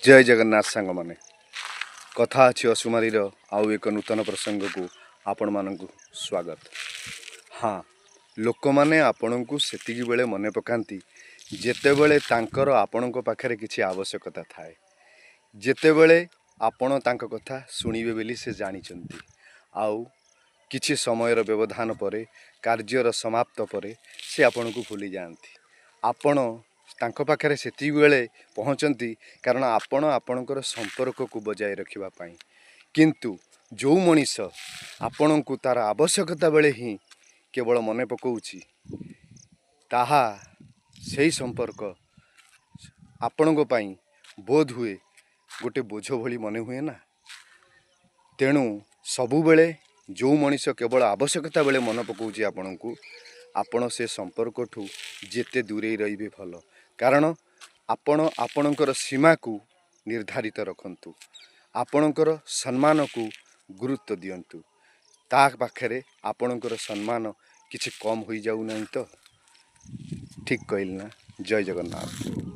ଜୟ ଜଗନ୍ନାଥ ସାଙ୍ଗମାନେ, କଥା ଅଛି ଅସୁମାରୀର ଆଉ ଏକ ନୂତନ ପ୍ରସଙ୍ଗକୁ ଆପଣମାନଙ୍କୁ ସ୍ୱାଗତ। ହଁ, ଲୋକମାନେ ଆପଣଙ୍କୁ ସେତିକି ବେଳେ ମନେ ପକାନ୍ତି ଯେତେବେଳେ ତାଙ୍କର ଆପଣଙ୍କ ପାଖରେ କିଛି ଆବଶ୍ୟକତା ଥାଏ, ଯେତେବେଳେ ଆପଣ ତାଙ୍କ କଥା ଶୁଣିବେ ବୋଲି ସେ ଜାଣିଛନ୍ତି। ଆଉ କିଛି ସମୟର ବ୍ୟବଧାନ ପରେ, କାର୍ଯ୍ୟର ସମାପ୍ତ ପରେ ସେ ଆପଣଙ୍କୁ ଭୁଲି ଯାଆନ୍ତି। ଆପଣ ତାଙ୍କ ପାଖରେ ସେତିକି ବେଳେ ପହଞ୍ଚନ୍ତି କାରଣ ଆପଣ ଆପଣଙ୍କର ସମ୍ପର୍କକୁ ବଜାୟ ରଖିବା ପାଇଁ। କିନ୍ତୁ ଯେଉଁ ମଣିଷ ଆପଣଙ୍କୁ ତା'ର ଆବଶ୍ୟକତା ବେଳେ ହିଁ କେବଳ ମନେ ପକାଉଛି, ତାହା ସେଇ ସମ୍ପର୍କ ଆପଣଙ୍କ ପାଇଁ ବୋଧ ହୁଏ ଗୋଟେ ବୋଝ ଭଳି ମନେ ହୁଏ ନା। ତେଣୁ ସବୁବେଳେ ଯେଉଁ ମଣିଷ କେବଳ ଆବଶ୍ୟକତା ବେଳେ ମନେ ପକାଉଛି ଆପଣଙ୍କୁ, ଆପଣ ସେ ସମ୍ପର୍କଠୁ ଯେତେ ଦୂରେଇ ରହିବେ ଭଲ। କାରଣ ଆପଣ ଆପଣଙ୍କର ସୀମାକୁ ନିର୍ଦ୍ଧାରିତ ରଖନ୍ତୁ, ଆପଣଙ୍କର ସମ୍ମାନକୁ ଗୁରୁତ୍ୱ ଦିଅନ୍ତୁ। ତା ପାଖରେ ଆପଣଙ୍କର ସମ୍ମାନ କିଛି କମ୍ ହୋଇଯାଉନାହିଁ ତ? ଠିକ୍ କହିଲି ନା? ଜୟ ଜଗନ୍ନାଥ।